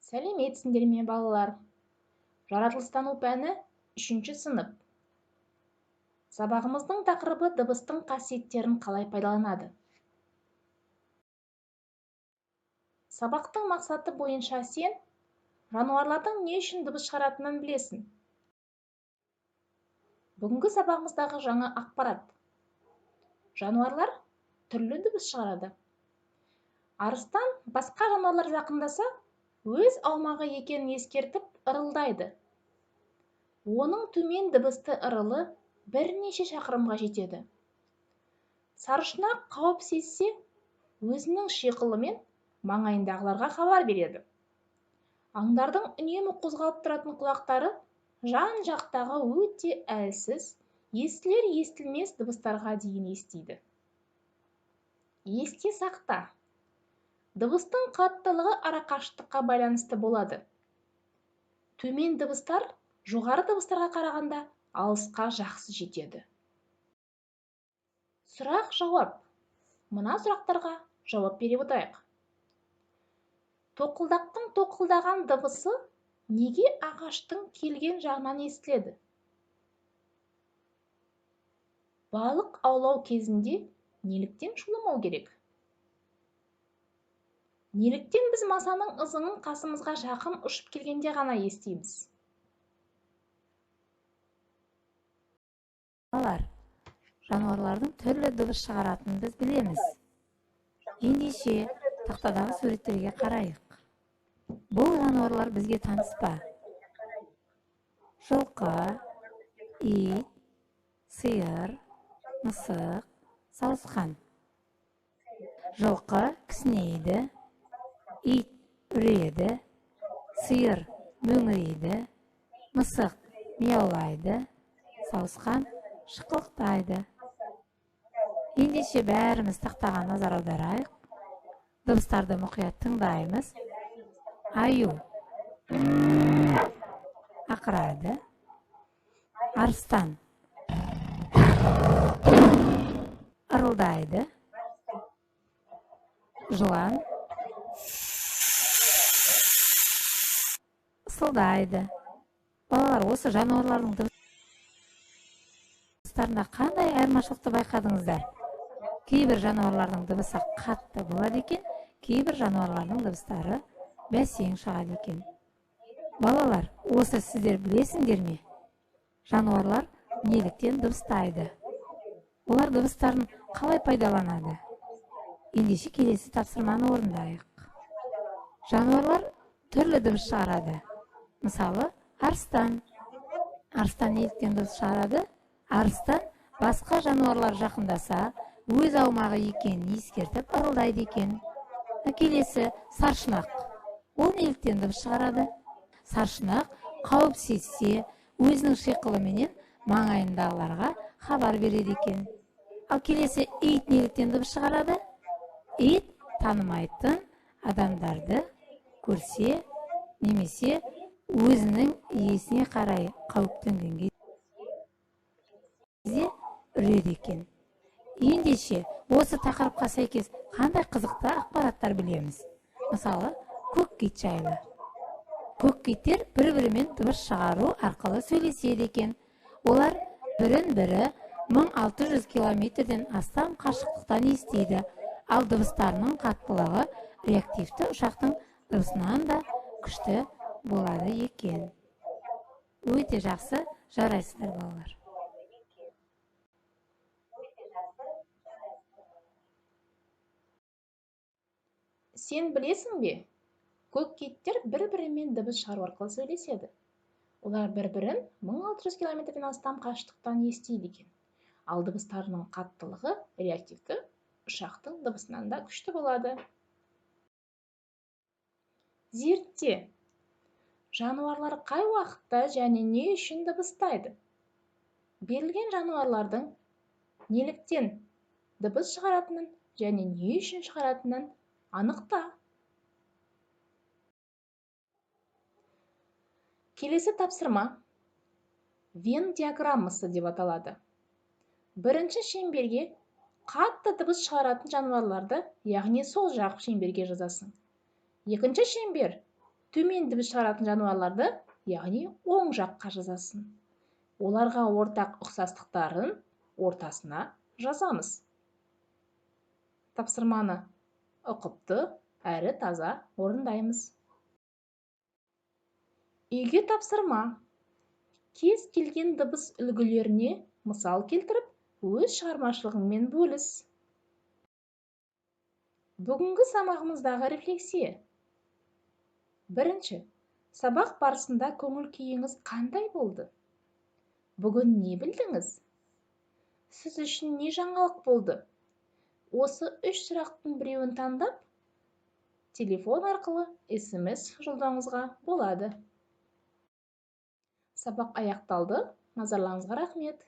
Сәлеметсіңдер ме, балалар? Жаратылыстану пәні 3-ші сынып. Сабағымыздың тақырыбы дыбыстың қасиеттерін қалай пайдаланады. Сабақтың мақсаты бойынша сен жануарлардың не үшін дыбыс шығаратынын білесің. Бүгінгі сабағымыздағы жаңа ақпарат. Жануарлар түрлі дыбыс шығарады. Арыстан басқа жануарлар жақындаса, өз аумағы екенін ескертіп ырылдайды. Оның төмен дыбысты ырылы бірнеше шақырымға жетеді. Сарышұнақ қауіп сезсе, өзінің шиқылымен маңайындағыларға хабар береді. Аңдардың үнемі қозғалып тұратын құлақтары жан-жақтағы өте әлсіз, естілер-естілмес дыбыстарға дейін естиді. Есте сақта. Дыбыстың қаттылығы арақашықтыққа байланысты болады. Төмен дыбыстар жоғары дыбыстарға қарағанда алысқа жақсы жетеді. Сұрақ-жауап. Мына сұрақтарға жауап бере отырайық. Тоқылдақтың тоқылдаған дыбысы неге ағаштың келген жағынан естіледі? Балық аулау кезінде неліктен шуламау керек? Неліктен біз масаның ызыңын қасымызға жақын ұшып келгенде ғана естиміз? Балалар, жануарлардың түрлі дыбыс шығаратынын біз білеміз. Ендеше тақтадағы суреттерге қарайық. Бұл жануарлар бізге таныс па? Жылқы, ит, сиыр, мысық, сауысқан. Жылқы кісінейді, ит үреді, сиыр мөңірейді, мысық мияулайды, сауысқан шықылықтайды. Ендеше бәріміз тақтаға назар аударайық. Дыбыстарды мұқият тыңдаймыз. Аю ақырады, арыстан ырылдайды, жылан ысылдайды. Балалар, осы жануарлардың дыбыстарында қандай айырмашылықты байқадыңыздар? Кейбір жануарлардың дыбысы қатты болады екен, кейбір жануарлардың дыбыстары бәсең шығады екен. Балалар, осы сіздер білесіңдер ме? Жануарлар неліктен дыбыстайды? Олар дыбыстарын қалай пайдаланады? Ендеше келесі тапсырманы орындайық. Жануарлар түрлі дыбыс шығарады. Мысалы, арыстан. Арыстан неліктен дыбыс шығарады? Арыстан басқа жануарлар жақындаса, өз аумағы екенін ескертіп ырылдайды екен. Келесі саршұнақ. Ол неліктен дыбыс шығарады? Саршұнақ қауіп сезсе, өзінің шиқылыменен маңайындағыларға хабар береді екен. Ал келесі ит неліктен дыбыс шығарады? Ит танымайтын адамдарды көрсе, немесе өзінің иесіне қарай қауіп төнген кезде үреді екен. Ендеше осы тақырыпқа сәйкес қандай қызықты ақпараттар білеміз? Мысалы, көк кит жайлы. Көк киттер бір-бірімен дыбыс шығару арқылы сөйлеседі екен. Олар бірін-бірі 1600 километрден астам қашықтықтан естиді. Ал дыбыстарының қаттылығы реактивті ұшақтың дыбысынан да күшті болады екен. Өте жақсы, жарайсыздар, балалар. Сен білесің бе? Көк киттер бір-бірімен дыбыс шығару арқылы сөйлеседі. Олар бір-бірін 1600 километрден астам қашықтықтан естиді екен. Ал дыбыстарының қаттылығы реактивті ұшақтың дыбысынан да күшті болады. Зертте. Жануарлар қай уақытта және не үшін дыбыстайды? Берілген жануарлардың неліктен дыбыс шығаратынын және не үшін шығаратынын анықта. Келесі тапсырма Венн диаграммасы деп аталады. Бірінші шеңберге қатты дыбыс шығаратын жануарларды, яғни сол жақ шеңберге жазасың. Екінші шеңбер Төмен дыбыс шығаратын жануарларды, яғни оң жаққа жазасың. Оларға ортақ ұқсастықтарын ортасына жазамыз. Тапсырманы ұқыпты әрі таза орындаймыз. Үйге тапсырма. Кез келген дыбыс үлгілеріне мысал келтіріп, өз шығармашылығыңмен бөліс. Бүгінгі сабағымыздағы рефлексия. Бірінші, сабақ барысында көңіл күйіңіз қандай болды? Бүгін не білдіңіз? Сіз үшін не жаңалық болды? Осы үш сұрақтың біреуін таңдап, телефон арқылы СМС жолдауыңызға болады. Сабақ аяқталды. Назарларыңызға рахмет.